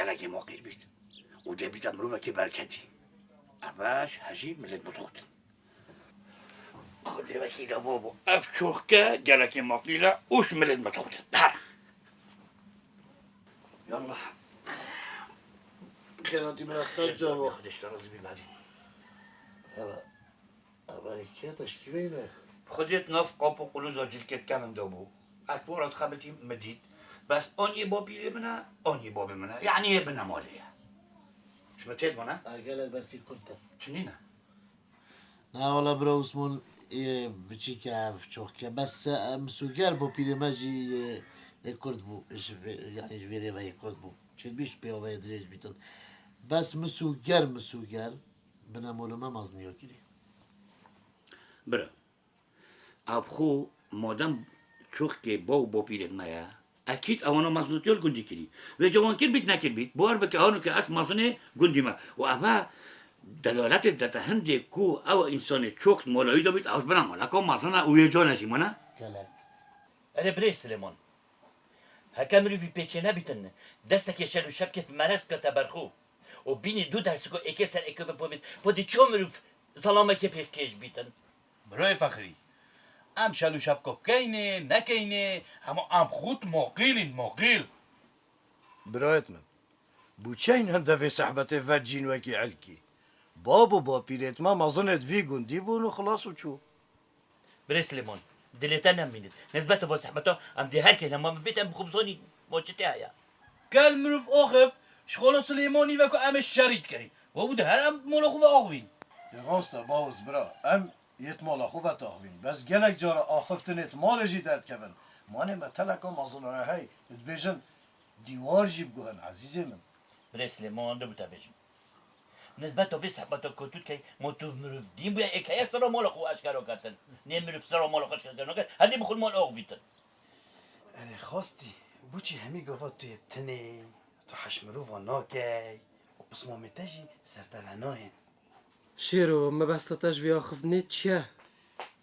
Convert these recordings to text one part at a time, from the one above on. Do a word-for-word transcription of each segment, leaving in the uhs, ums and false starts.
Gelekî maqîl bît û dê bîte mirovekî berketî. Ev ji hejî milêt bidixutin. Xwedê wekî de babo, ev çoxke gelekî maqîl e û ji milêt bidixutin. Her. Yallah. Xêratî min e, qet cavo. Xwedê ji te razî bî, Medî. Eve, eve kê te şikîveyne? Xwedê di nav qap û qulûza cilkê kevin de bû. Ez pora dixebitîm, min dît. Bes an yê bapîrê min e, an yê babê min e. Yanî yê binemalê ye. Ji min têt bûne? Ev gelek besî kurt e. Çi nîne? Na wala bira Osman, ê biçîk e, ev çoxke. Bes, e, misûger bapîrê me jî, e, ê kurt bû. Ji vê, yanî ji vê rê ve yê kurt bû. Çêdibî ji pêva ve yê dirêj bîtin. Bes misûger, misûger binemolê me meziniya kirî. Bira. Ev xwe madem çoxkê bav û bapîrên me ye, ekîd ewana mezinotiya li gundî kirî. Vêca wan kir bît nekir bît, bawer bike hano ke ez mezinê gundî me. Û eve delaletê dide te hindê ku ew însanê çok mala wî de bît, ew ji bina maleka mezin e û yê can e jî, mane? Gelek. Erê birêz Silêman. Heke mirov vî pêçê nebîtin, destekê şel û şepkê merez bike teber xwe. Û bînî du dersiko êkê ser êkê ve povît, po dê ço mirov zelamekê pêşkêş bîtin. Birayê Fexrî, em şel û şepko bikeynê, nekeynê, hema em xût moqîl în, moqîl. Birayêt min, bû çeyn hinde vê sehbetê vecîn wekî elkî. Bab û bapîrêt me mezinêt vî gundî bûn û xilas û çû. Birê Silêman, dilê te nemînit. Nisbet va sehbeta em dê her kêne ma bivêt em bi xwe bizanîn ma çi tê heye. Gel mirov axift, ji xala Silêmanî ve ku em ê şerî dikeyn. Wa bû di her em mala xwe ve axivîn. Ê rast e Bawuz bira, em yêt mala xwe ve taxivîn. Bes gelek cara axiftinêt malê jî derdikevin. Manê me teleka mezinoya hey, dibêjin dîwar jî biguhin ezîzê min. Birê Silêman, de bû te bêjim. Nisbeta vê sehbeta ku tu dikey, ma tu mirov dîn bûye, êk heye sera mala xwe eşkera ketin. Nê mirov sera mala xwe eşkera nake, hedî bi xwe mal axivîtin. Erê xastî, bo çi hemî gava tu yê tinê, tu heş mirova nakey û pismamê te jî ser te ve nayên? Şêro, mebesta te ji vê axiftinê çi ye?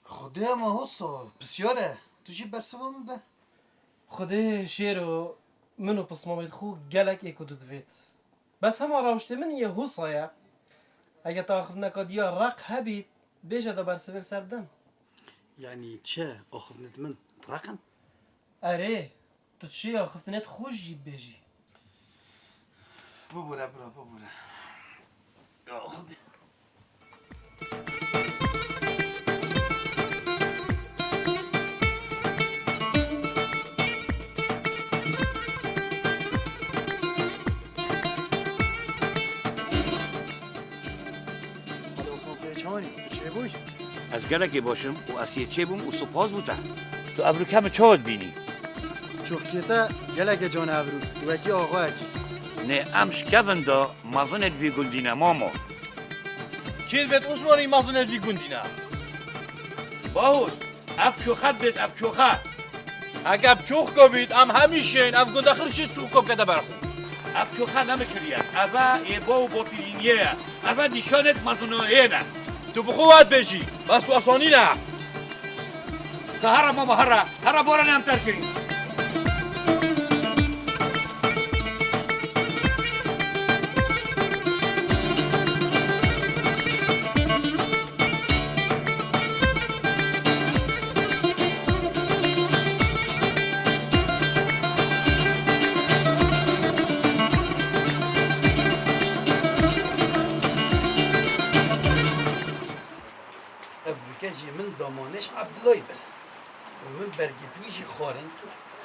Xwedê ma hosa, pisyar e, tu jî bersiva min de. Xwedê Şêro, min û pismamê xwe gelek ê ku tu divêt. Bes hema rawiştê min yê hosa ye. Eger te axiftineka diya req hebît, bêje da bersivê li ser bidim. Yanî çi? Axiftinêt min req in? Erê, tu dişê axiftinêt xwe jî bêjî. Bibûre bira, bibûre. Ya Xwedê. Hadi Osman Bey, çawanî? Çêbûy? Ez gelekê baş im û ez yê çêbûm û spas bo te. Tu evrûke min çawa dibînî? Çoxkê te gelekê can evrû, tu wekî axayekî. Nê em ji kevin de mezinêt vî gundî ne, mamo. Kê dibêt Osmanî mezinêt vî gundî ne? Bawuz, ev çoxe dibêt, ev çoxe. Heke ev çoxka bît, em hemî şên, ev gundexir şêt çoxka bikete ber xwe. Ev çoxe ne min kiriye, eve ê bo û bopîrîniyê ye. Eve nîşanêt mezinoyê ne. Tu bi xwe wet bêjî, bes wesa nîne. Ka here mama, here, here bore ne em terkirî. Evrûke jî min damanêj Ebdulay bir û min bergê wî jî xwarin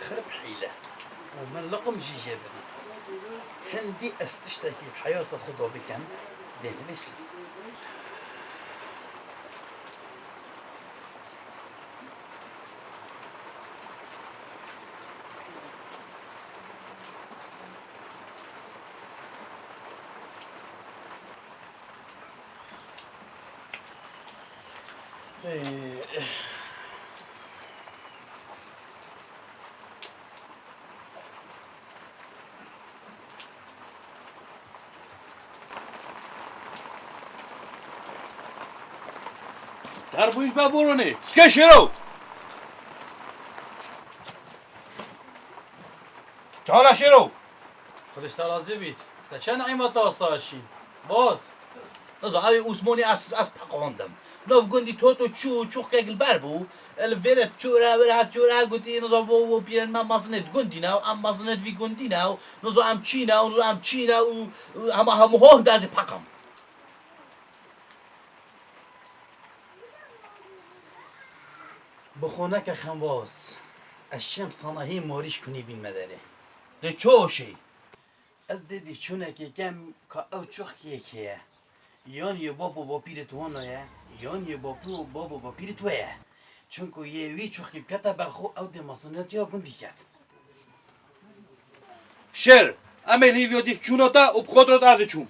xirb hîle û min liqim jî jê birin. Hindî ez tiştekî bi heyata xwe de bikim, dê nivîsim. Terbûj be boronê. Şike Şêro. Çala Şêro. Dişta razî bît. Te çend nîmet asta şîn? Boz. Niza, ew ê Osmanî ez, ez peqandim. Nav gundî Toto çû, çûxkek li ber bû. Li vêre çûre, vêre hat çûre, gotî, niza, bo, bo pîrên me mezinê di gundî ne, em mezinê di vî gundî ne, niza, em çî ne, niza, em çî ne, û, û hema hemû hon de ez ê peqim. Bi xwe neke xembaz. Ez şêm sana hî morîş kunî bîn me derê. Lê çi hoşê? Ez dê dîvçûnekê kem ka ew çuxkiyekê ye. Yan yê bab û bapîrê wana ye, yan yê bapî û bab û bapîrê we ye. Çunku yê wî çuxkî bikete ber xwe, ew dê mezinetiya gundî ket. Şêr, em ê li hîviya dîvçûna te û bi xwe dirot ez ê çûm.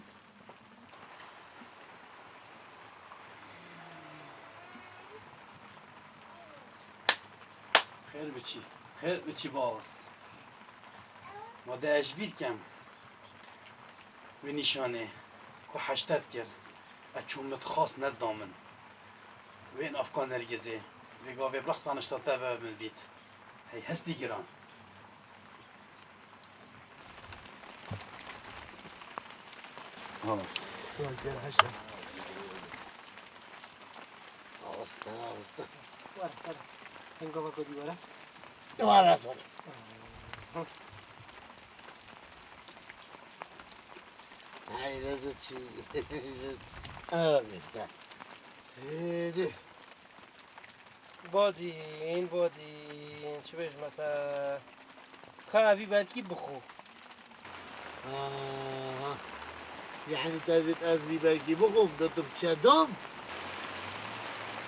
Xêr biçî, xêr biçî baz. Ma de ez ji bîr kem. Wê nîşanê ku heştet kir, ez çûm min xas nedida min. Wê navka Nergizê, vê gavê bi rexta nişta te ve min bît. Hey hestî giran. Ha. Gel, gel, heşe. Awasta, awasta. Were, were. Sen gava kodî were. Were, were. Hı. Haydi çi? Abi de. Hadi. Badîn, badîn, çi bêjime te? Ka evî belkî bixwe. Aha. Yanî te dît ez vî belkî bixwim, de tu biçe dam?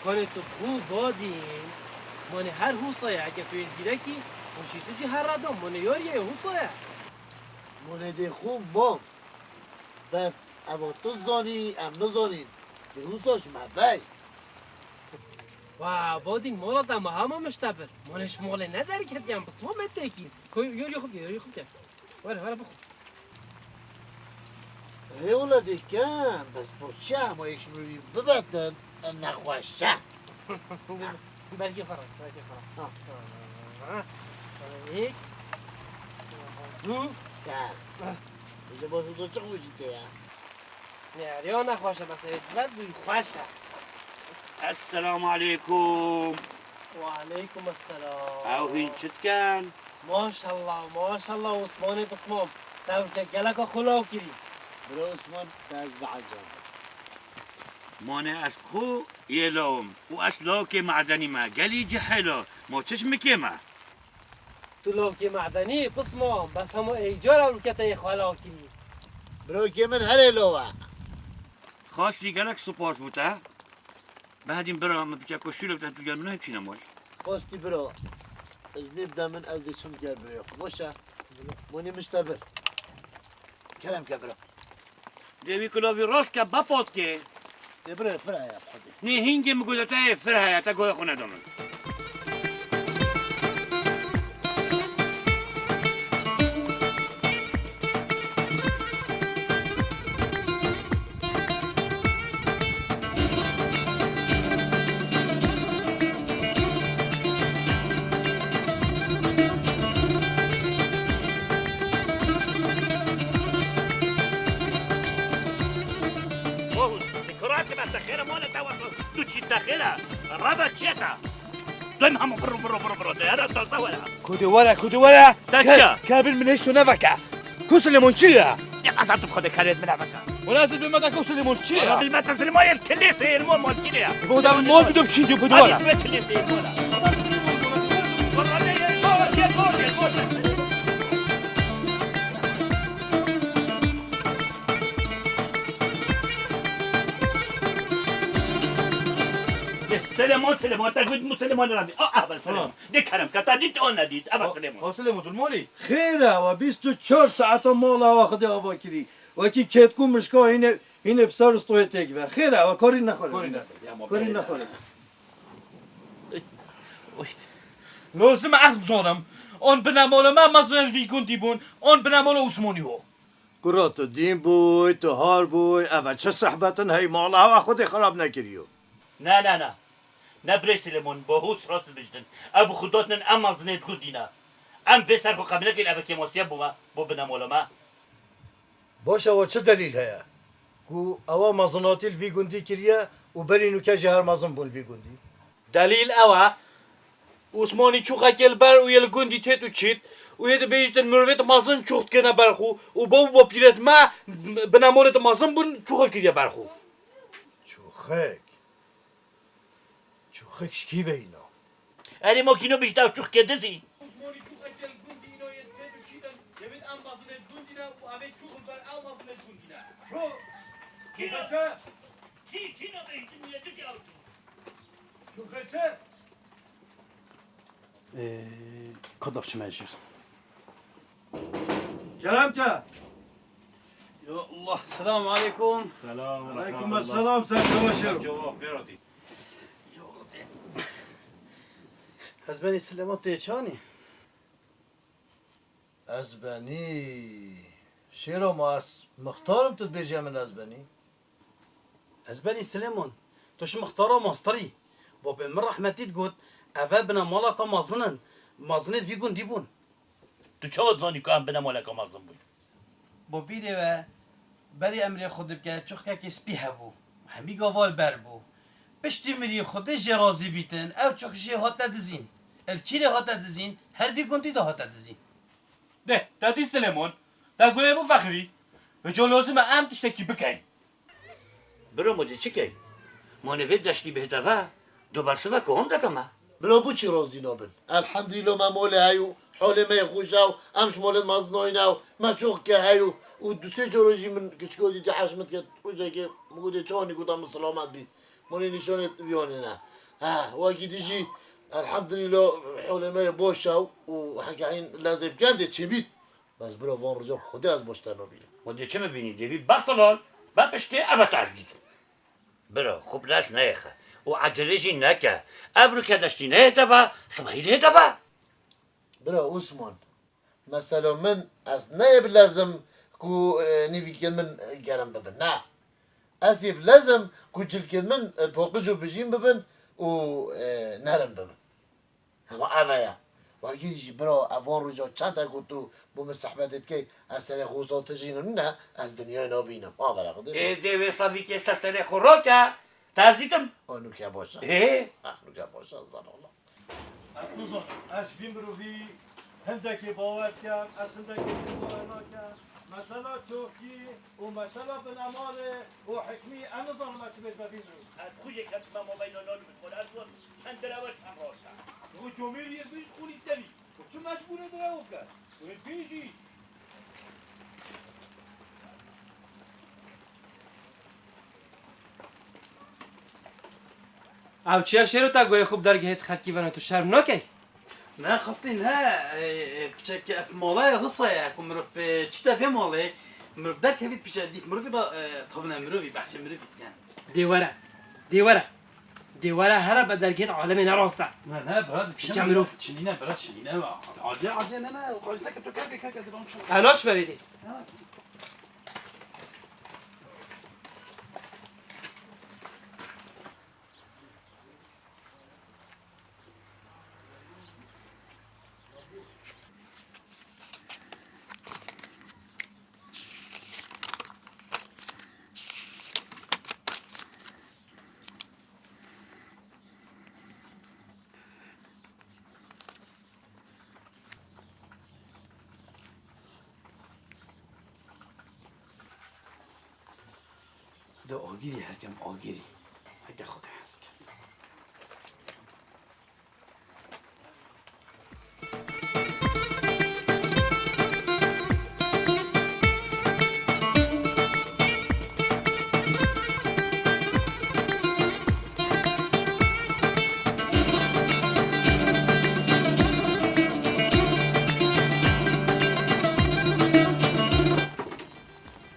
Kanê tu bixwe badîn. Manê her hûsa ye, heke tu yê zîrekî, hûşî tu jî her radam. Manê yariyê hûsa ye. Manê dê xwe mam. Bes, eva tu zanî, em nizanîn. Dê hûsa ji me bey. Wa, badîn, mala te me hema mişte bir. Manê ji malê ne derketiyan, bi sima me têkîn. Koy, yol yoxu bike, yol yoxu bike. Were, were bixwe. Rê wele dê kem, bes bo çi hema yek ji min wî bibetin, nexweş e. Belkî xwe re, belkî xwe re. Ha. Ha. Yek. Du. Ker. Bize bo tu çi xwe jî tê ya. Ne, rêya nexweş e, bes ê dibe bû xweş e. Esselamu aleykum. Wa aleykum esselam. Ew hîn çi dikin? Maşallah, maşallah, Osmanê pismam. Te weke geleka xwe law kirî. Bira Osman, te ez biecibim. Manê ez xwe yê lawim û ez lawkê medenî me. Gelî cihêla, ma çi ji min kêm e? Tu lawkê medenî, pismam, bes hema êcar ewlketeyê xwe law kirî. Birokê min herê law e. Xastî gelek spas bo te. Behedîn bira, min piçeko şûle bide, tu gel min hemşîne mal. Xastî bira, iznê bide min, ez dê çim ger birê xwe. Baş e? Monî mişte bir. Kerem ke bira. Dê wî kulavî rast ke, be pat ke. Dê bira, fir heye, hadi. Nê hingê min gote te yê fir heye, te goya xwe neda min. Oğuz, dikkatkî ben te xêre mole te wasa, tu çi te xêre, rebe çeta. Dön hemû biro, biro, biro, biro, te yada taze were. Kudê were, kudê were. Te çi? Ke-, kevin min hêşto neveke. Ku Silêmon çi ye? Ya, ez tu xwe de kerê min neveke. Wala ez bilmem de ku Silêmon çi ye? Wala bilmem te Silêmon ye, tilê Silêmon mal kî ye? Bu da mal bidum çi diyor, bu da. Hadi, tu tilê Silêmon. Wala ne ye, gol, ye, gol, ye, gol. Silêmon, Silêmon, te got mu Silêmon rabî. Ah, ah, ben Silêmon. Ha. De kerem ke, te dît, o nedît. Eva Silêmon. Ha, Silêmon, tu li malî? Xêr e, we bîst û çar saeta mala we xwedê ava kirî. Wekî kêtku mişka hînê, hînê bi ser stoyê têk ve. Xêr e, we karî nexwere. Karî nexwere, ya, ma Karî bêle. Nexwere. Oy. Lozim ez bizanim. On binemala me mezin vî gundî bûn. On binemala Osmanî ho. Kura tu dîn bûy, tu har bûy, eve çi sehbet in, hey mala we xwedê xerab nekiriyo. Na, na, na. Na birê Silêmon, bo hûs rast bibijdin. Ew bi xwe dotnin em mezinê di gundî ne. Em vê ser xwe qebîl nekin, eve kêmasiye bo me, bo binemala me. Baş e, wa çi delîl heye ku ewa mezinatî li vî gundî kiriye û berî nûke jî her mezin bûn vî gundî? Delîl ew e, Osmanî çûxekê li ber û yê li gundî têt û çît û yê dibêjtin mirovêt mezin çûx dikirine ber xwe û baw û bapîrêt me binemolêt mezin bûn çûxe kiriye ber xwe. Çûxek? Çûxek ji kî ve îna? Erê, ma kîno bîşta çûxkê dizî? Osmanî çûxekê li gundî îna yê dibêt û çît in, dibêt em mezinêt gundî ne û evê çûx li ber ew mezinêt gundî ne. Çûx? Kîno? Çûxeke? Kî, kîno bêjtin yê dizî ew çûx? Çûxeke? Ee, ka da biçime jêr. Kerem ke. Ya Allah, selamu aleykum. Selam ve Aleykum rahmetullah. Selam, sen çawa şero? Cevap ver hadi. Ya Rabbi. Ez benî Silêman, tu yê çanî? Ez benî Şêro, ma ez mixtar im, tu dibêjî min ez benî? Ez benî Silêman, tu ji mixtara mastirî. Babê min rehmetî digot, eve binemalaka mezin in, mezinêt vî gundî bûn. Tu çawa dizanî ku em binemaleka mezin bûn? Bo bîrê we, berî emrê xwe dibike, çuxkekê spî hebû. Hemî gava li ber bû. Piştî mirî Xwedê jê razî bîtin, ew çuxk jê hate dizîn. Li kîrê hate dizîn? Her vî gundî de hate dizîn. De, te dî Silêmon, te goyê bifexirî. Vêca lozim e em tiştekî bikeyn. Biro, ma dê çi keyn? Ma nê vê deştî bihête ve, du bersiva ku hûn dete me. Bira, bo çi razî nabin? Elhemdulîla me molê heye û holê me yê xweş e û em ji molên mezin nayîne û me çuxke heye û, û du sê cara jî min kiçiko dîtî, heşm dike, rojekê min gotê çawa nî, gota min silamet bî. Min ê nîşanê vî anîne. He, wekî dî jî elhemdulîla holê me yê baş e û heke hîn lezê bi kendê çêbît. Bes bira, van roja bi Xwedê ez baş te nabînim. Ma dê çi bibînî? Dê bî besilal, be piştê eve te ez dîtim. Bira, xwe bi dest neyêxe û ecelê jî neke. Ebro ke deştî nehête be, sibehî dihête be. Bira Osman, mesela min, ez neyê bi lez im ku, e, nîvîkên min, e, germ bibin. Ne. Ez yê bi lez im ku cilkên min, e, paqij û bijîn bibin û, e, nerin bibin. Hema ev e ya. Wekî jî bira, ev van roja çend e ku tu bo min sehbetê dikey, ez serê xwe wisa tijînim nîne, ez dinyayê nabînim. A bera xwe dê. Ê dê wê sevîkê ser serê xwe rake, te ez dîtim. A nûke baş e. Ê? Ah, nûke baş e, zan ola. Ez nizanim, ez ji vî mirovî hindekê bawer dikem, ez hindekê bawer nakem. Mesela çokî û mesela binemalê û hikmî, ez nizanim ez çi bêjime vî mirovî. Ez xwe jê ketime mabeyna nan û biskol, ez wan çend direwe çend rast e. Û comêrî yê bîst xûnî serî. Û çi mecbûrê direw bike? Wê bêjî. Ew çiya Şêro, te goyê xwe bi dergehê xelkî vena, tu şerm nakey? Ne xwestî ne, e, e, piçek ev mala ye, wisa ye, ku mirov, e, çîte vê malê, mirov derkevît piçe dît mirovî da, e, tavine mirovî, behsê mirovî dikin. Dê were, dê were, dê were, here be dergehê alemê ne rast e. Ne, ne, bira, piçe mirov. Çinîne, bira, çinîne, adê, adê, ne, ne, xwezî ke tu keke, keke, dibam şo. Elaş be vêdî. Ha. De agirî hekem agirî. Heke Xwedê hez kir.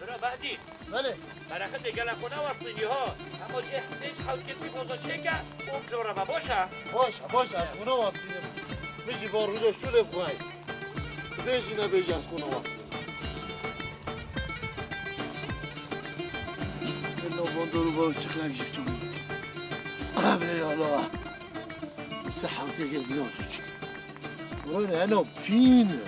Bira Behdî. Belê. Bereqetê gelek xwe newestînî ha. Hema cê hindê ji hewlkirtî boza çêke û bi zora ve, baş e? Baş e, baş e, ez xwe newestînim. Min jî van rûna şûlê bi xwe ye. Bêjî nebêjî ez xwe newestînim. Illa van dor û bar çiqlek jî çûbû. Ebe yala. Wisa hewtê gel bîna tu çi. Rûnê eno pîn e.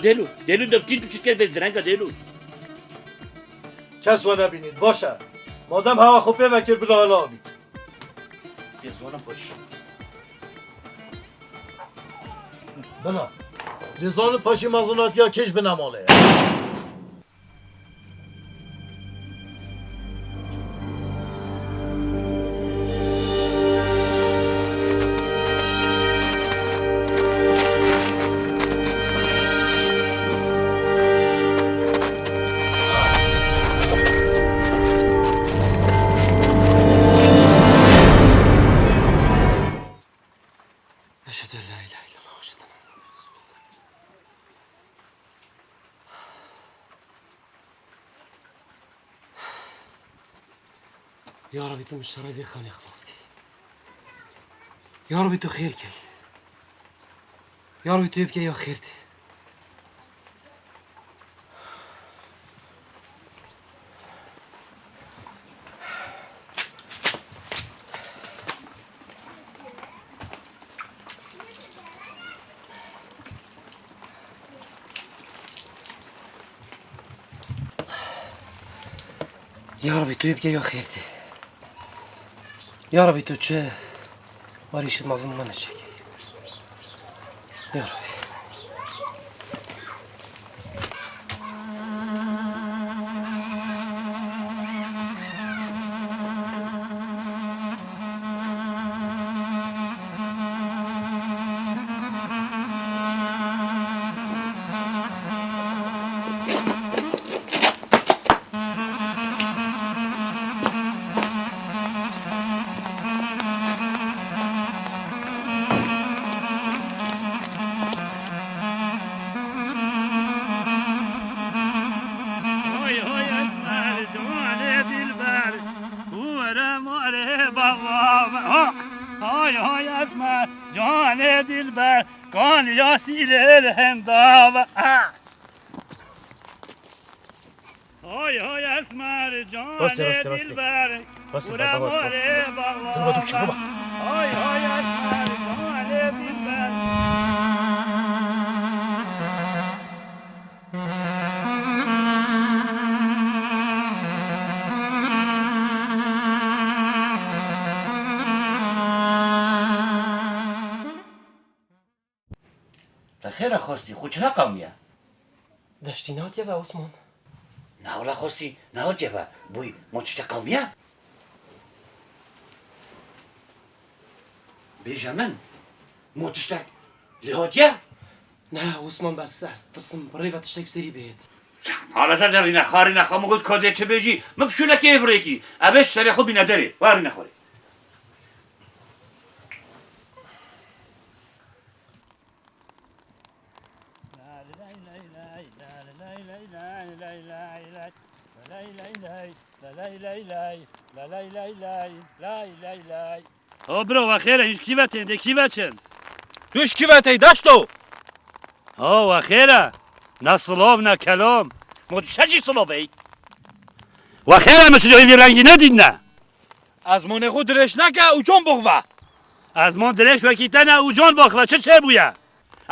Dêlo, dêlo, de tîn tu çi dikir bê direnga dêlo. Kes we nebînît, baş e. Madem hewa xwe pê vekir, bila hela bît. Dêzwanim paşî. Bila. Dêzwanim paşî mezûnatiya kêş bine malê. Eşhedü en la ilahe illallah ve eşhedü enne Muhammeden Resulullah. Ya Rabbi, tu min ji şerê vê xanê xilas key. Ya Rabbi, tu xêr key. Ya Rabbi, tu yê bikey ya xêr tê. Ya Rabbi, tu yê bikey ya xêr tê. Ya Rabbi, tu çi warî şit mezin min çekey. Ya Rabbi. Hay hay esmer, canê dilber, were malê baba. Ha! Hay hay esmer, canê dilber, kan ya sîlê li hemda be. Ha! Hay hay esmer, Rastî, canê rastî, rastî. Dilber, Rastî, were baba, rastî. Malê baba. Dur bak, dur, dur bak. Hay hay esmer, canê dilber. Te xêr e xwestî, xwe çira qewmiye? Deştî nehatiye ve Osman. Na wela xwestî nehatiye ve, bûyî ma tiştek qewmiye? Bêje min, ma tiştek lê hatiye? Ne Osman, bes ez tirsim bi rê ve tiştek bi serî bêt. Hala zede rîne xwe, rîne xwe, min got ka dê çi bêjî, min pişûnekê ê bi rêkî. Ev ê ji serê xwe bîne derê, wa rîne xwe rê. Ha bro, we xêr e, hîn ji kî ve tên, dê kî ve çin? Tu ji kî ve tey, deşto? Ha, we xêr e. Ne silav, ne kelam. Ma tu çi jî silav ey? We xêr e, min çi hîvî rengî nedîtine. Ezmanê xwe dirêj neke û can bixwe. Ezman dirêj wekî te ne û can bixwe, çi çêbûye?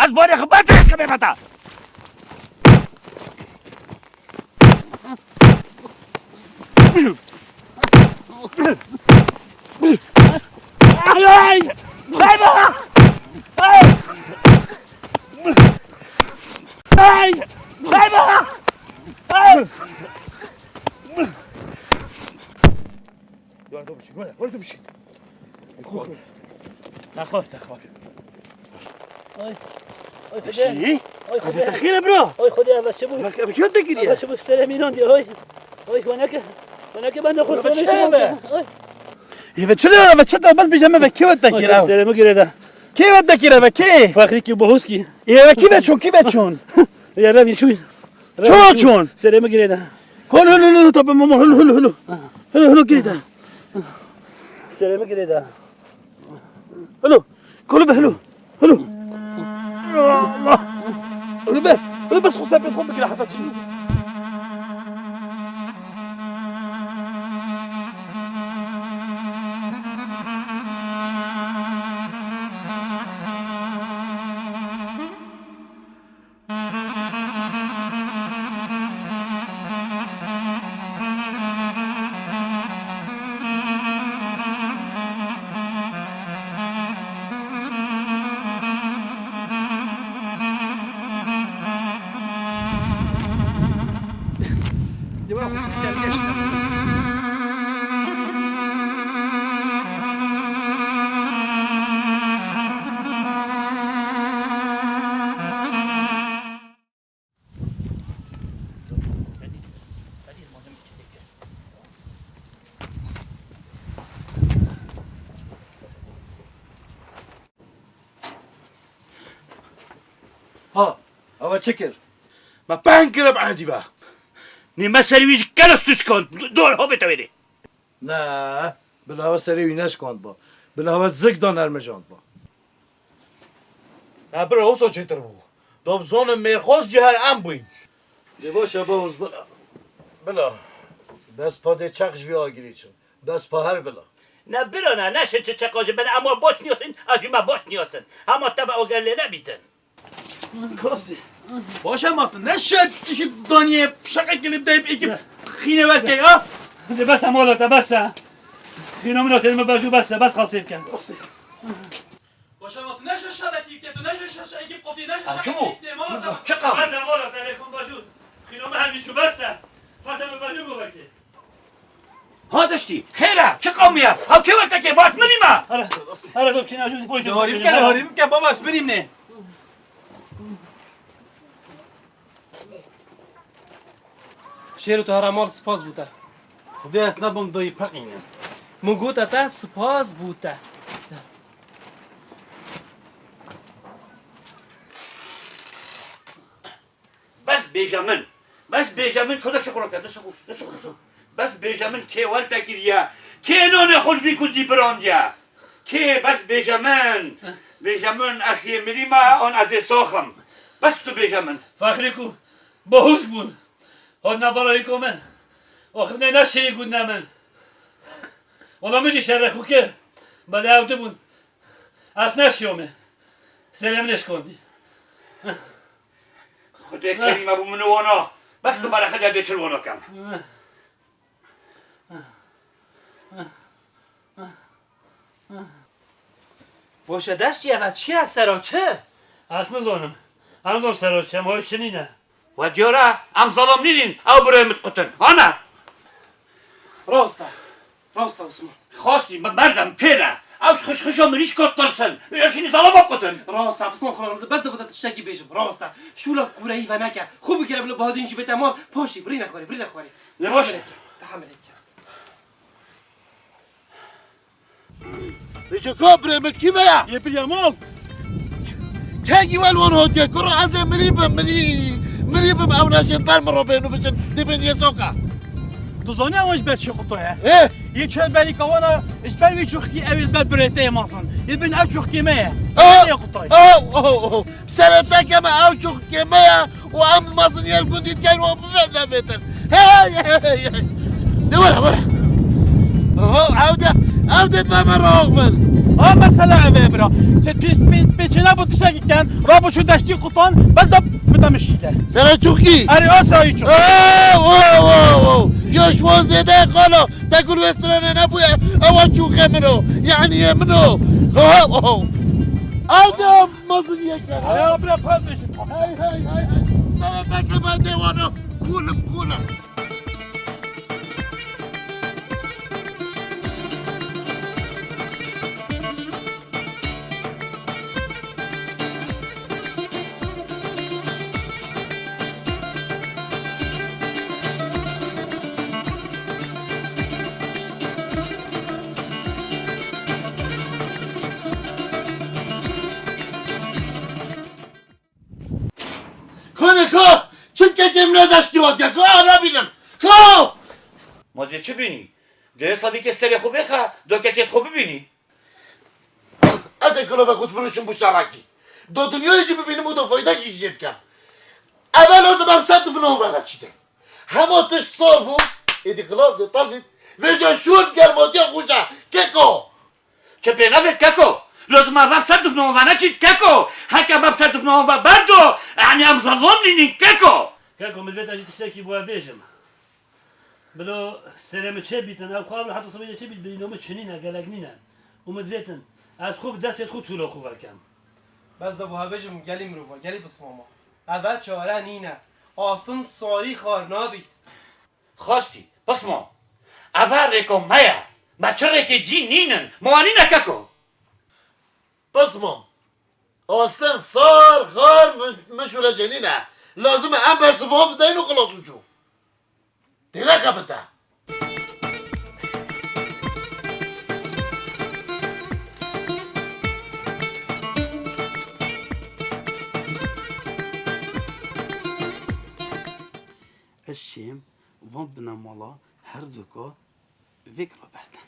Ez barê xwe berdêr kemê me te. Ay! Ay! Ay! Ay! Ay! Ay! Yardım için, böyle, yardım için. Nexwe, nexwe. Ay. Ay Xwedê. Eşî? Ay Xwedê. Te xêr e bira? Ay Xwedê, ev çi bû? Bak, ev kî te kiriye? Ev çi bû? Serê mînan diye, ay. Ay, xweneke. Xweneke ben de xwe. Ev çi be? Ay. Ê ve çi de, ve çi de, bes bêje me ve kî ve te kir ev? Serê min girê de. Kî ve te kir ev, kî? Fexrî kî, Bohuz kî. Ê ve kî ve çûn, kî ve çûn? Ya Rebî çûn. Çûn, çûn. Serê min girê de. Hol, hol, hol, hol, tabi mama, hol, hol, hol. Hol, hol, girê de. Serê min girê de. Helo. Kolo be, helo. Helo. Ya Allah. Helo be. Helo, bes xwe ser pê xwe bigire heta çî. Ha, ewa çi kir? Me peng kir bi edî ve. Nê me serî wî ji kelos tu şikand. Dor hovê te wêrê. Ne, bila ewa serê wî neşikandba. Bila ewa zik da nermijandba. Ne bira, wisa çêtir bû. Dom zonim mêrxos cihar em bûyn. Lê baş e, bawz bila. Bila. Bes pa dê çeq ji vî agirî çin. Bes pa her bila. Ne bira ne, neşin çi çeqa ji bela, em wan baş niyasin, ez jî me baş niyasin. Hema te be oger lê nebîtin. Kasî. Baş e ma tu neşe tişî daniyê şeqekî li deyb êkî xînê wekê ha? Hadi bes e mala te, bes e. Xîna min a têrime bejû bes e, bes xaltê bikin. Kasî. Baş e ma tu neşe şerekî bike, tu neşe şerekî qotî, neşe şerekî bike, mala te. Çi qam? Bes e mala te, lê kum bejû. Xîna min hemî çû bes e. Bes e min bejû govekê. Ha deştî, xêr e, çi qewmiye? Ew kê weltekê, bas mirî me? Here, here, dom çîna jû boy. Harî bike, harî bike, baba, ez mirîm nê. Şêro tu here mal, spas bû te. Xwedê ez nebim doyî peqîne. Min gote te spas bû te. Bes bêje min. Bes bêje min, ku dest xwe rake, dest xwe, dest xwe, dest xwe. Bes bêje min, kê weltekî diye? Kê nonê xwe li vî gundî birandiye? Kê, bes bêje min? Bêje min, ez yê mirî me, an ez ê sax im. Bes tu bêje min. Fexrî ku bahûz bûn. Hot navbera yê ku min. Axir ne neşeyî gund ne min. Wala min jî şerê xwe kir. Belê ew dibûn. Ez neşiyome. Serê min eşkandî. Xwedê kerîme bû min wana. Bes tu bere xedê dê çil wana kem. Boşe deştî eve çi ye sera çi? Ez nizanim. Ez nizanim sera çi, em hoş çi nîne. We diyar e, em zalam nînin, ew birê min dikutin. Hane? Rast e. Rast e Osman. Xwastî, me merdem pê ne. Ew xişxişa mirîşka tirsin. Wê şînî zalama kutin. Rast e, pisman xwe bes de bide tiştekî bêjim. Rast e. Şûla kûreyî veneke. Xwe bigire bila Bahadîn jî bête mal. Paşî, birîne xwarê, birîne xwarê. Ne baş e. Tehamilê bike, tehamilê bike. Vêca ka birê min kî me ya? Yê biriya mal. Kengî wel wan hotiye? Kuro ez ê mirî bim, mirî. Mirî bim, ew ne jê ber min re bên û biçin dibên yê soka. Tu zanî ew ji ber çi qutoye? Ê? Yê çer berî kawana ji ber wî çuxkî ew ê li ber birê te yê mazin. Yê bin ew çuxkê me ye. Ê! Yê qutoye. Ê! Ê! Ê! Serê te keme ew çuxkê me ye û em mazin yê li gundî dikeyn û bive devêtin. Hey, hey, hey, hey. De were, were. Oho, ew de, ew de me me raxvin. Ha, mesela ev e bira. Te pê, pê, pêçêne bu tiştekî ken, ra bu şu deştî qutan, bes de bide mişîle. Sere çuxkî? Erê, o sere çuxkî. Oh, oh, oh, oh. Ya şu an zêde qala. Te gul wê stranê nebûye, ewa çûxê min o, yanî yê min o. Ho, ho, ho. Ew de mezin yek e. Aya bira pardon. Hey, hey, hey, hey. Sana te ke ben de wana. Cool im, cool im. Kane ka? Çimkekê min e deştî hatiye. Ka ara bînim. Ka? Ma cê çi bînî? Dê hesabî ke serê xwe bêxe, do kekê xwe bibînî. Ez ê gilove xwe difiroşim bo şerekî. Do dinyayê jî bibînim û do faydekî jî jê bikem. Eve lazim em ser difin û vere çîtin. Hema tişt sar bû, êdî xilas dê tezît. Vêca şûr germatiya xwe je, keko. Çi pê nebêt keko? Lazim e em ser difin û vere çît keko. Heke em ser difin û ve berdo, yanî em zelom nînîn keko. Keko, min divêt ez jî tiştekî bo we bêjim. Bilo serê min çê bîtin, ew xwe heta sibê çê bît, bîno min çinîne, gelek nîne. Û min divêtin, ez xwe bi destê xwe tûla xwe vekem. Bes de bo hebêjim gelî mirova, gelî pismama. Eve çare nîne. Asim sarî xar nabît. Xwestî, pismam. Eve rêka me ye. Me çi rêkê dî nînin. Ma nîne keko. Pismam. Asim, sar, xar, mi-, min şûre jenîne. Lazim e em bersiva bideyn û xilas biçû. Têne xebite. Van binemala herduka vêk ra berdin.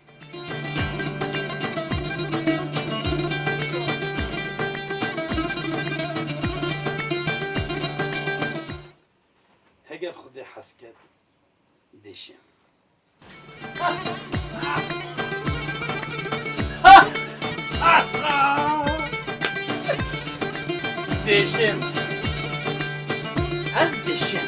Heger Xwedê hez ket, dêşim. Dêşim. Ez dêşim.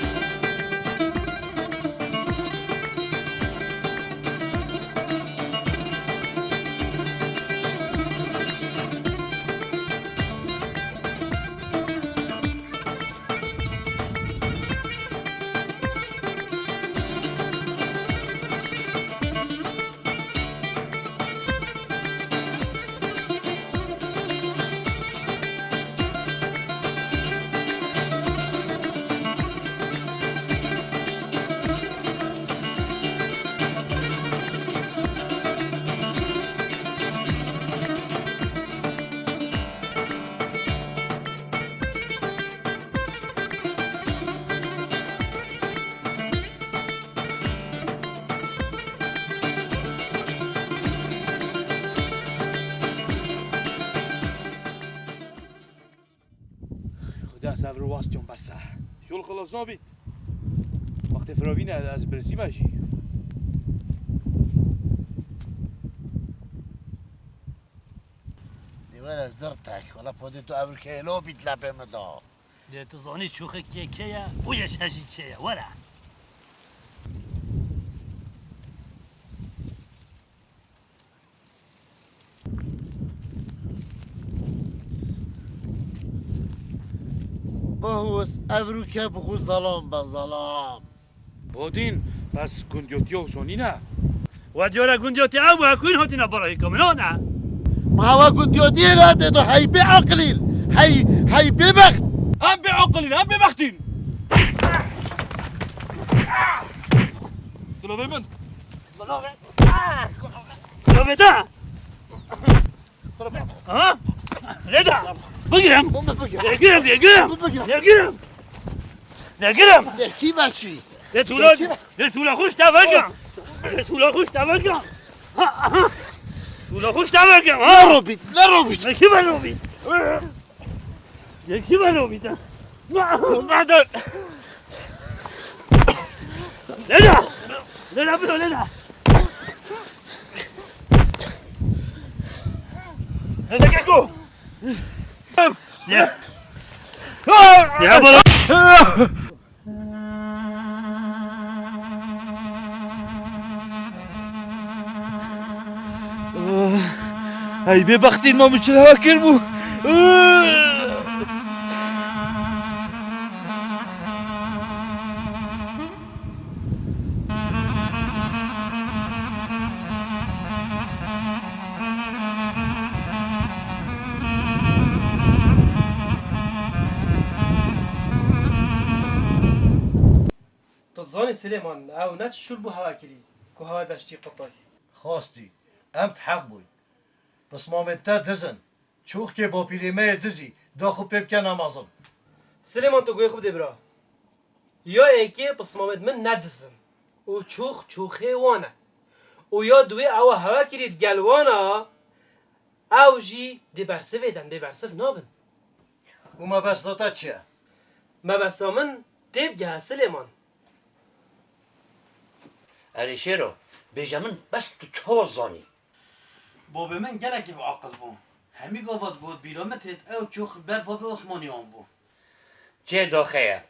Xuda sevrû wastiyon bes e. Şol xilas nabît. Wextê firavîne ez birsîme jî. Dê were zirtek. Wela podê tu evrikeyê lo bît lepê min da. Lê tu zanî çûxê kê kê ye û yeşe jî kê ye. Were. Bihûs, evrûke bi xwe zelam be, zelam. Bodîn, bes gundiyotiya wisa nîne. We diyare gundiyotî ew bû, hekûn hatîne barahîka min, ne? Ma hewa gundiyotiyê lê tê do, hey bê aqilîl, hey, hey bêbext. Em bê aqilîn, em bêbextîn. Dilovê min. Dilovê. Dilovê te. Ha? Leda. Bigirem. Bigirem, bigirem. Bigirem. Bigirem. Bigirem. Lê kî vekî? Lê tûla, lê tûla xwe ji te vekin. Lê tûla xwe ji te vekin. Ha, ha. Tûla xwe ji te vekin, ha? Ne robît, ne robît. Lê kî ben robît? Lê kî ben robît, ha? Leda. Leda, biro, leda. Leda, gel go. Ya. Ya, bana. Hey, bêbextî, ma min çi hewa kir bû? Tu dizanî Silêman, ew ne çi şûl bû hewa kirî, ku hewa deştî qitay. Xwastî, em di heq bûyn. Pismamê te diz in. Çûxkê bapîrê me yê dizî, da xwe pê bike nemezin. Silêman, tu guhê xwe bidê bira. Ya êkê pismamêd min ne diz in. Û çûx çûxê wan e. Û ya duwê ewa hewa kirî digel wan a, ew jî dê bersivê den, bê bersiv nabin. Û mebesta te çi ye? Mebesta min tê bigehe Silêman. Erê Şêro, bêje min bes tu çawa zanî? Babê min gelekî bi aqil bû. Hemî gava digot bîra min têt ew çûx ber babê Osmanî wan bû. Çê doxe ye.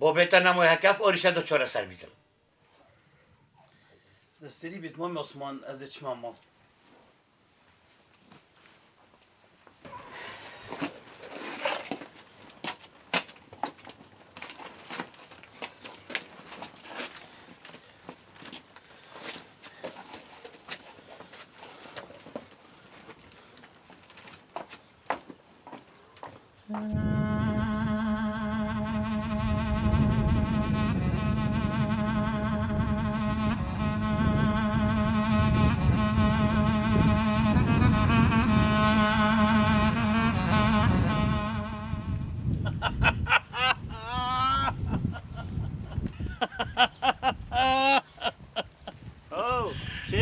Babê te nemaye heke ev arîşe de çareser bîtin. Destêrî bît mamê Osman, ez ê çima mal.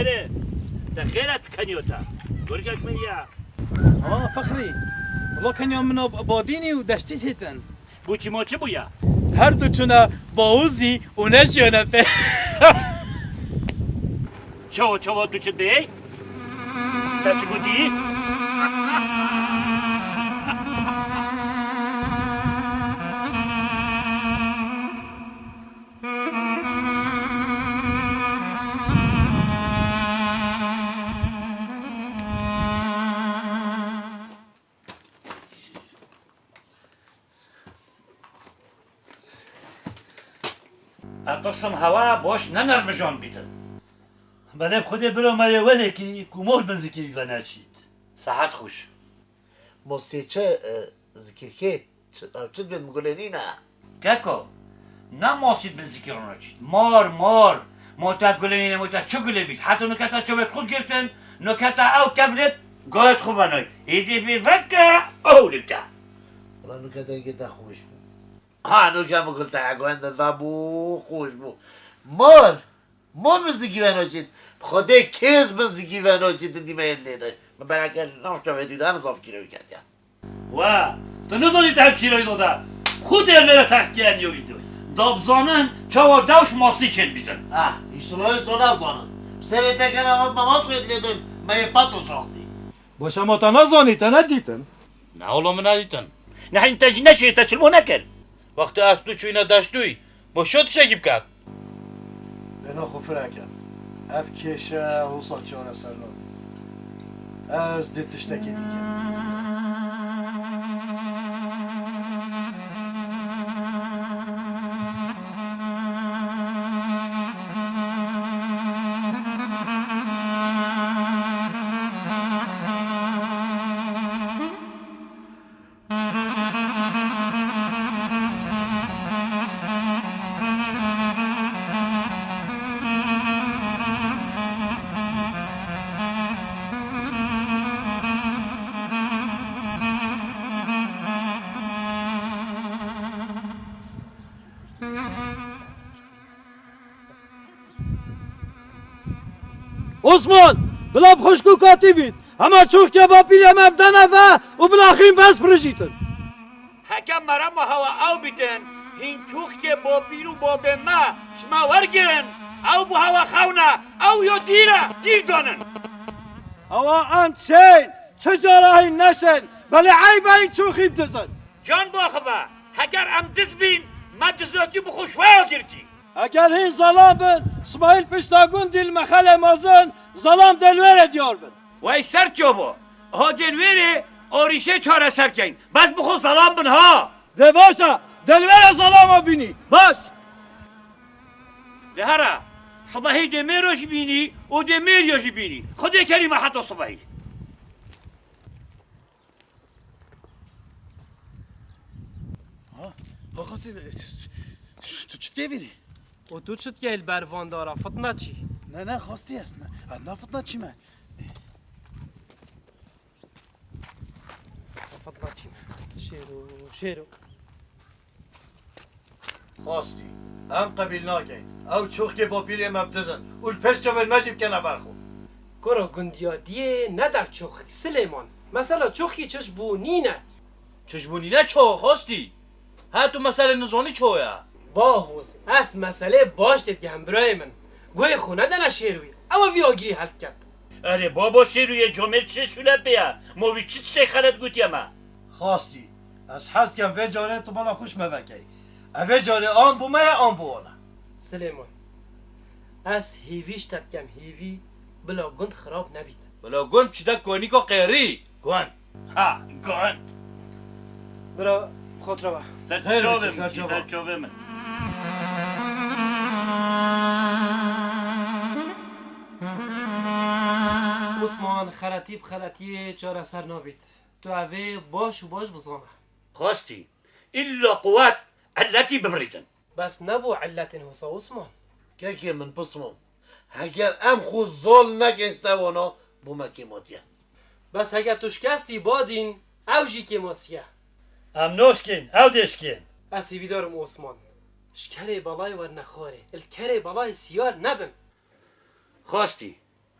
Erê, te xêr e, tu keniyo te. Gurgek min ya. Ha, Feqrî. Wela keniya min a badînî û deştî hêtin. Bû çi mo çi bûya? Her du çûne bawizî û neşiyane pê. Çawa, çawa tu çi dibê? Te çi gotî? Etirsim hewa baş nenermijan bîtin. Belê Xwedê bira me yê welê kirî ku mor bi zikî veneçît. Sehet xweş. Mosê çi, e, zikê kê? Çi, ew çi dibên, gulê nîne? Keko, ne mosî bi zikî rûnaçît. Mor, mor. Mo te gulê nîne, mo te çi gulê bît? Heta noketa çavêt xwe girtin, noketa ew kevlêt, gayet xwe benay. Êdî bê veke, ew li te. Wala noketa yekê te xweş bû. Ha, nûke min gul te guhende vebû, xweş bû. Mor, mor min zikî venoçît. Xwedê kêz min zikî venoçît, dîme yê lê de. Min bereke navşa vê dûdan zaf kîroyî ketiye. Wa, tu nizanî te kîroyî dode. Xwedê vêre tehkiyen yo vîdyoyî. Dabzanin, çawa dewş mastî kêl bîtin. Ah, îşroyîş do nazanin. Serê te keme me mas wê lê dûn, me yê pat şandî. Baş, ema te nezanî, te nedîtin? Ne oğlum, nedîtin. Nehîn te jî neşê te çilmo nekir. Wextê ez tu çûyne deştûyî, bo şo tiştekî biket. Bêhna xwe fireke. Ev kêşe wisa çareser nabe. Ez dê tiştekî dî kem. Osman, bila bi xwişk û katî bît. Hema çoxke bapîrê me bidene ve û bila xîn bes birijîtin. Heke merema hewa ew bîtin, hîn çoxke bapîr û babê me ji me wergirin, ew bo hewa xewne, ew yo dîr e, dîr danin. Hewa em çên, çi cara hîn neşên, belê eyb e hîn çoxî bidizin. Can baxibe, heger em diz bîn, me dizotî bi xwe şweya girtî. Eger hîn zalam bin, Smahîl pişta gundî li mexelê mezin, zalam dê li wê re diyar bin. Wey ser ço bo. Ha dê li wê re arîşê çareser keyn. Bes bi xwe zalam bin ha. Dê baş e, dê li wê re zalama bînî. Baş. Lê here, sibehî dê mêro jî bînî û dê mêriyo jî bînî. Xwedê kerî me heta sibehî. Ha, ha, xastî, tu çi dikê vîrî? Û tu çi dikey li ber van dara, fitne çî? Ne, ne, xastî ez, ne, ez ne fitne çî me. Fitne çî me. Şêro, şêro. Xastî, em qebîl nakeyn. Ew çoxkê bapîrê me bidizin û li pêş çavên me jî bikene ber xwe. Kuro gundiyatiyê nede çoxik Silêman. Mesela çoxkî çiş bû nîne. Çiş bû nîne çawa xastî? Ha tu mesele nizanî çawa ye? Bahoz, ez meselê baş tê digihim birayê min. Guhê xwe nedene şêrwî. Ew vî agirî heldiket. Erê baba şêrwî yê camêr çi şûle pê ye? Ma wî çi tiştê xelet gotiye me? Xastî. Ez hez dikem vê carê tu bala xwe ji me vekey. Ev vê carê an bo me ye, an bo wan e. Silêman, ez hêvî ji te dikem, hêvî bila gund xirab nebît. Bila gund çi de konîka qêrî, gund. Ha, gund. Bira, bi xwe re be. Ser çavê min, ser çavê min. Osman, xeletî bi xeletiyê çareser nabît. Tu evê baş û baş bizane. Xastî, îlla quwet, illetî bibirîtin. Bes nebû illetên wisa Osman? Kekê min pismam. Heger em xwe zal nekin ser wana, bo me kêmatiye. Bes heger tu şikestî badîn, ew jî kêmatiye. Em naşkên, ew dê şikên. Ez hêvîdar im Osman. Ji kerê belayê werne xwarê, li kerê belayê siyar nebin. Xastî,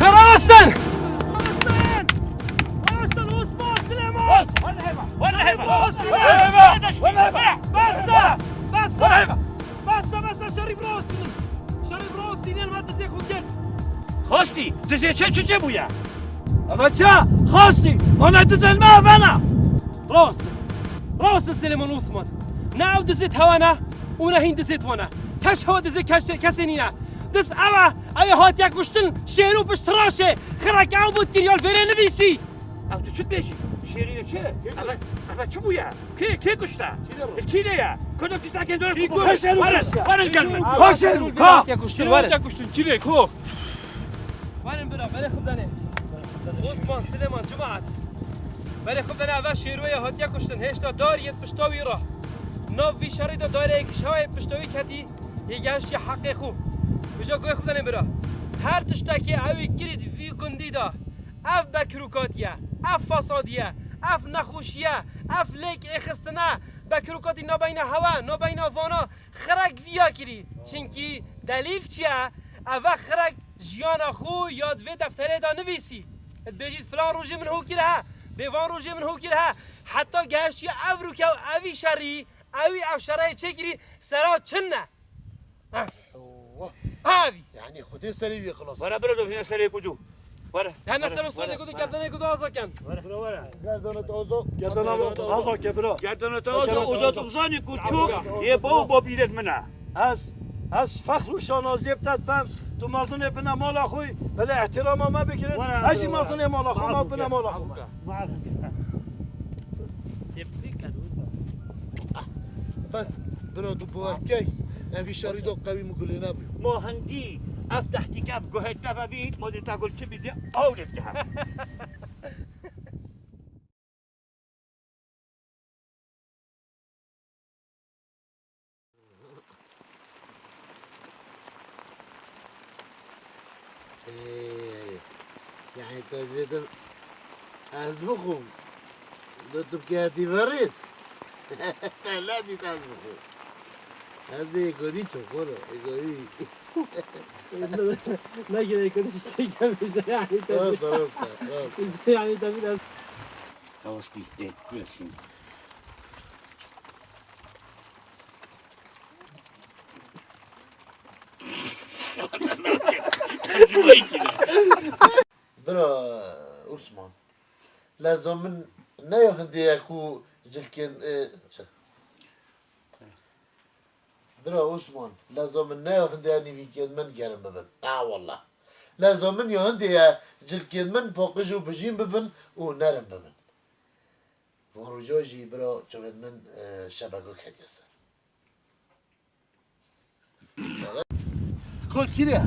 Rawestin! Rawestin! Rawestin Osman Silêman! Bes! Bes! Bes! Bes! Bes! Şerî rawestînin! Şerî rawestînin me dizê xwe girt! Xastî, dizê çi çi çi bûye? Eve çi? Xastî, hone dizên me evena! Rawestin! Rawestin Silêman Osman! Ne ew dizê hewa ne û ne hîn dizê wana. Teş hewa dizê kes-, kesê nîne. Diz ew e, ew ê hatiye kuştin, şêrû pişt raşê, xirek ew bût kiriya li vêrê nivîsî. Ew tu çi dibêjî? Şêrî ye çi? Kê kuşt? Eve, eve çi bûye? Kê, kê kuşte? Kî de bû? Kî ne ye? Kê de kuşte kê dor? Kî kuşt? Werin, werin gel min. Ka şêrû, ka. Hatiye kuştin, werin. Hatiye kuştin, kî ne, ko? Werin bira, berê xwe danê. Osman, Silêman, Cumaet. Berê xwe danê, eve şêrû ye hatiye kuştin. Hêşta dar yê pişta wî re. Nav vî şerî de dareyekî şewê pişta wî ketî. Yê gehiştiye heqê xwe. Vêca guhê xwe bidanê bira. Her tiştekî ewî kirî di vî gundî de, ev bekrûkatiye, ev fesadî ye, ev nexweşî ye, ev lêk êxistine, bekrûkatî nabeyna hewe, nabeyna vana xirek viya kirî. Çinkî delîl çi ye? Eve xirek jiyana xwe ya di vê defterê de nivîsî. Dibêjî filan rojê min hokir he, bê van rojê min hokir he. Heta gehiştiye ev rûke û evî şerî, ewî ev şerayê çêkirî sera çin ne. Heh. Wah. Evî. Yani Xwedê serê wî xilas. Were bira dofîne serê ku cû. Were. Hene ser o sirê ku di gerdanê ku da aza ken. Were. Bira were. Gerdana te aza. Gerdana te aza ke bira. Gerdana te aza, oca tu bizanî ku çû yê bo bo bîret min e. Ez, ez fexr û şanaziyê bi te dibem. Tu mezinê bine mala xwe, belê ihtirama me bigirin. Were, ez jî were. Mezinê mala xwe me bine mala xwe me. Tebrik ed wisa. Bes, bira tu bawer dikey, ev îşarî da qewî min gulê nebû. Ma hindî ev tehtîke bi guhê te vebît, ma dê te gul çi bî dê, ew lê dihe. Ê, yani te dibêtin ez bixwim, tu, tu bikerdî verêz. Te ne dît ez bixwim. Ez ê godî çim xwiro, ê godî. Ne gerek onu şey gelmiş yani tabii. Rast e, rast e, rast. Yani tabii de Yavaş bir, e, biraz şimdi. Bira Osman. Leza min ne ya hindê ye ku cilkên, e, çi? Bira Osman, leza min ne ya hindê ye nîvîkên min germ bibin. Ha wallah. Leza min ya hindê ye cilkên min paqij û bijîn bibin û nerim bibin. Van roja jî bira çavên min, e, şebeka ketiye ser. Kol kî ye?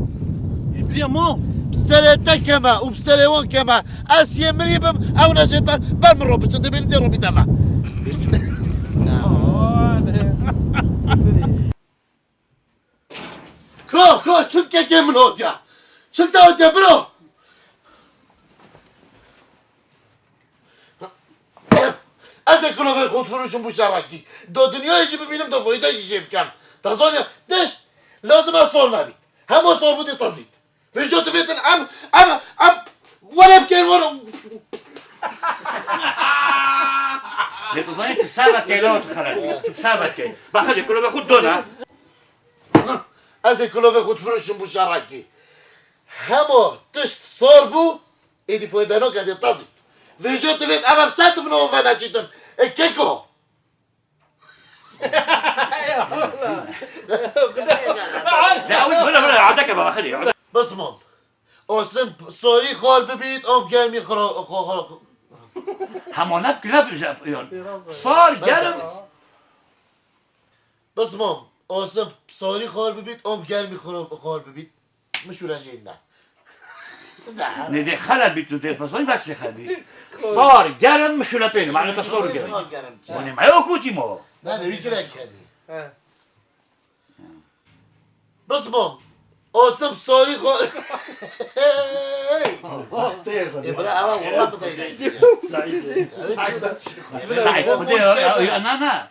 Ê biriya ma. Bi serê te keme û bi serê wan keme. Ez yê mirî bim, ew ne jê ber, ber min ro biçin, dibên dê ro bî deve. Ko, ko, çil kekê min hot ya. Çil te hot ya, biro. Ez ê kulovê xwe difiroşim bo şerekî. Do dinyayê jî bibînim, do fayde jî jê bikem. Te zaniya, tişt, lazim e sor nebît. Hema sor bidê tezît. Vêca divêtin em, em, em, were bikin, were. Lê tu zanî tu ser ve key, lawa tu xelet. Tu ser ve key. Bak hadi kulovê xwe dona. Ez ê kulovê xwe difiroşim bo şerekî. Hema tişt sor bû, êdî fayde nake dê tezît. Vêca divêt em, em ser divin wan veneçîtin. E keko. Ne, ew böyle, böyle, adeke baba, hadi. Bismam. Osim sorî xor bibît, om germî xro, xo, xo. Hemanet güzel bir şey yapıyor. Sar, gerim. Bismam. Osim sorî xor bibît, om germî xro, xor bibît. Mişûre jê ne. Ne de xelet bît tu tê pasayî, bak şey xelet bît. Sar, gerim, mişûre pênim. Mane ta sor gerim. Sor gerim. Mane ma yok uti mo. Ne de bir kere kedi. He. Bismam. Osim sorî xor. Tê xwe. E bira, ama wallah bu da. Saîd bes bir şey xwe. Saîd, xwedê ya, ya, na, na.